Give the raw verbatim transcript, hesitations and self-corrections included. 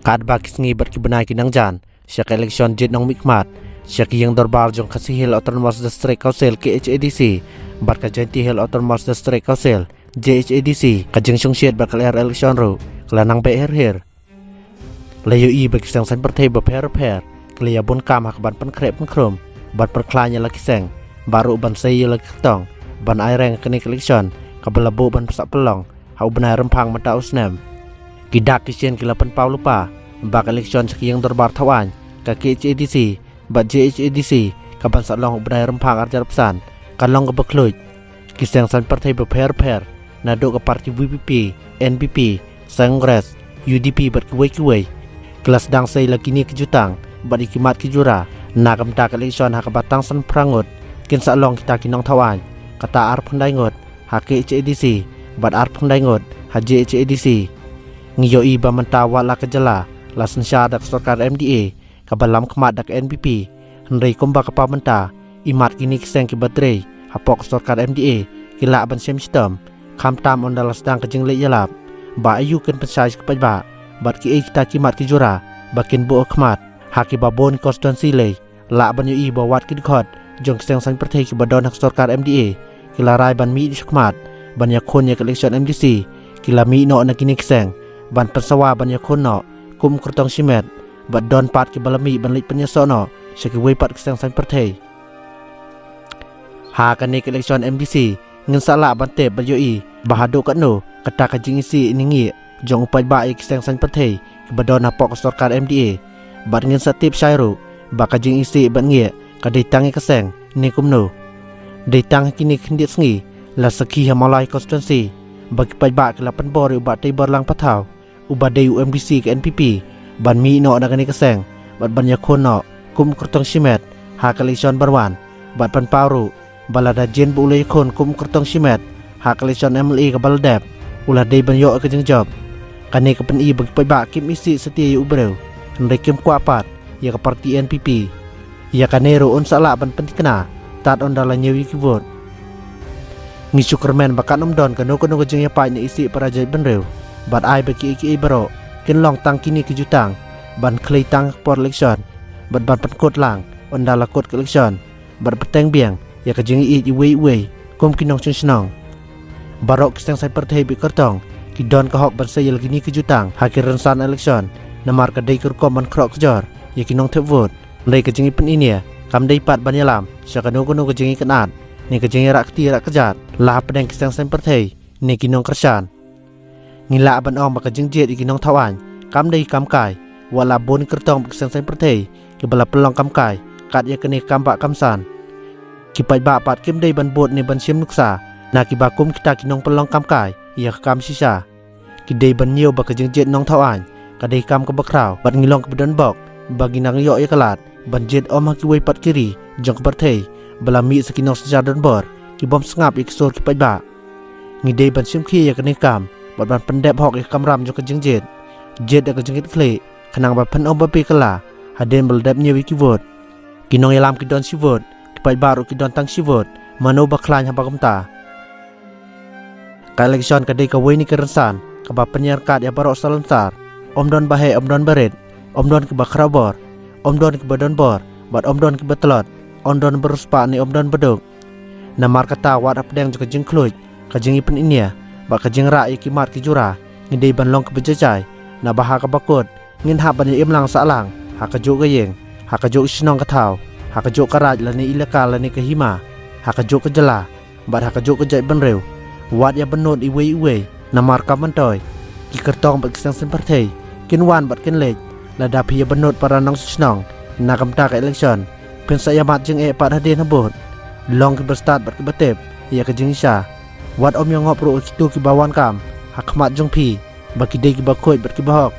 Katba ki sngi bad ki bnai ki nang jan sha ka elekshon jied nongmihkhmat sha ka ïing dorbar jong ka Khasi Hills Autonomous District Council, K H A D C, bad ka Jaintia Hills Autonomous District Council, J H A D C, ka jingshongshit bad ka lyer elekshon ruh ka la nang beh her her. La ïohi ba ki seng saiñ pyrthei bapher bapher ki la ïa bun kam ha ka ban pynkhreh pynkhrum ban pynkhlaiñ ïa la ki seng, bad ruh ban sei ïa la ki kyrtong ban ai reng ha kane ka elekshon kaba la buh ban pynsah pynlong ha u bnai Rymphang mynta u snem. Ki dak ki shin ki la pynpaw lypa ba ka elekshon sha ka ïing dorbar thawaiñ ka K H A D C bad J H A D C ka ban sa long u bnai Rymphang arhajar arphew san kan long kaba khluid. Ki seng saiñ pyrthei bapher bapher, naduh ka parti V P P, N P P, Congress, U D P bad kiwei kiwei, ki la sdang sei la kine ki jutang bad ïa ki mat ki jura. Na ka bynta ka elekshon ha kaba tang san phra ngut kin sa long kita ki nongthawaiñ, kata arphew khyndai ngut ha K H A D C bad arphew khyndai ngut ha J H A D C. Ngi ïohi ba mynta wat la ka jylla la synshar da ka sorkar M D A kaba lam khmat da ka N P P, hynrei kumba ka paw mynta, i mat kine ki seng kiba trei hapoh ka sorkar M D A ki lah ban shem shitom, khamtam ynda la sdang ka jingleit ïalap ba aïu kin pynshai sha ki paidbah bad kiei kita ki mat ki jura ba kin buh khmat. Ha kiba bun ki constituency lei lah ban ïohi ba wat ki dkhot jong ki seng saiñ pyrthei kiba don ha ka sorkar M D A ki la rai ban mih shakhmat ban ïakhun ïa ka elekshon M D C, ki la mih noh na kine ki seng ban pynsawa ban ïakhun noh kum kyrtong shimet, bad don pat kiba la mih ban leit pynïasoh noh sha kiwei pat ki seng saiñ pyrthei. Ha kane ka elekshon M D C ngin sa lah ban tip bad ïohi ba haduh katno kata ka jingisih ne ngieh jong u paidbah ïa ki seng saiñ pyrthei kiba don hapoh ka sorkar M D A. Bad ngin sa tip shai ruh ba ka jingisih bad ngieh ka dei tang ïa ka seng ne kumno. Dei tang ha kine khyndiat sngi la sakhi ha Mawlai constituency ba ki paidbah ki la pynbor ïa u Bah Teibor Lang Pathaw, uba dei u M D C ka N P P, ban mih noh na kane ka seng bad ban ïakhun noh kum kyrtong shimet ha ka elekshon ban wan, bad pynpaw ruh ba lada jin ba u la ïakhun kum kyrtong shimet ha ka elekshon M L A kaba la dep, u la dei ban ïoh ïa ka jingjop. Kane ka pyni ba ki paidbah kim isih satia ïa u briew, hynrei kim kwah pat ïa ka parti N P P. Ïa kane ruh un sa lah ban pynthikna tad ynda la ñiew ïa ki vote. Ngi shu kyrmen ba kan ym don kano kano ka jingïapait ne isih para jaitbynriew, bad ai ba kiei kiei baroh kin long tang kine ki jutang ban khlei tang ha ka por elekshon, bad ban pynkut lang ynda la kut ka elekshon, bad bteng biang ïa ka jingïeit iwei iwei kum ki nongshong shnong. Baroh ki seng saiñ pyrthei bad kyrtong ki don ka hok ban sei ïa la kine ki jutang ha ki rynsan elekshon, namar ka dei ka rukom ban khroh kjor ïa ki nongthep vote. Hynrei ka jingïapyni ne kam dei pat ban ïalam sha kano kano ka jingïakynad ne ka jingïarah kti rah kjat la hapdeng ki seng saiñ pyrthei ne ki nongkyrshan. Ngi lah ban ong ba ka jingjied ïa ki nongthawaiñ kam dei kam kai, wat la bun ki kyrtong bad ki seng saiñ pyrthei kiba la pynlong kam kai kat ïa kane ka kam bah kam san. Ki paidbah pat kim dei ban bud ne ban shim nuksa na kiba kum kita ki nongpynlong kam kai ïa ka kam shisha. Ki dei ban ñiew ba ka jingjied nongthawaiñ ka dei kam kaba khraw, bad ngi long kiba don bok ba ngi nang ïoh ïa ka lad ban jied ym ha kiwei pat ki ri jong ka pyrthei ba la mih sa ki nongsynshar donbor ki bym sngap ïa ki sur ki paidbah. Ngi dei ban shim khie ïa kane ka kam bad ban pyndep hok ïa ka kamram jong ka jingjied. Jied da ka jingkit khlieh khnang ba phin ym babe kylla hadien ba la dep ñiew ïa ki vote. Ki nongïalam ki don shi vote, ki paidbah ruh ki don tang shi vote, mano ba khlaiñ haba kumta? Ka elekshon ka dei kawei na ki rynsan kaba pynïaryngkat ïa baroh salonsar. Ym don ba heh, ym don ba rit, ym don kiba khraw bor, ym don kiba don bor, bad ym don kiba tlot, ym don ba riewspah ne ym don ba duk. Namar kata, wat hapdeng jong ka jingkhluid, ka jingïapyni ne bad ka jingrah ïa ki mat ki jura, ngi dei ban long kiba jai jai, naba ha kaba kut ngin hap ban ïa imlang sahlang ha kajuh ka ïing, ha kajuh ka shnong ka thaw, ha kajuh ka raid lane ilaka lane ka hima, ha kajuh ka jylla bad ha kajuh ka jaitbynriew. Wat ïa bynnud iwei iwei, namar kam myntoi ki kyrtong bad ki seng saiñ pyrthei kin wan bad kin leit. Lada phi ïa bynnud para nongshnong na ka bynta ka elekshon, phin sa ïa mad jingeh pat hadien habud. Long kiba stad bad kiba tip ïa ka jingshisha. Wat ym ïa ngop ruh ïa kito kiba wan kam ha khmat jong phi ba ki dei kiba khuid bad kiba hok.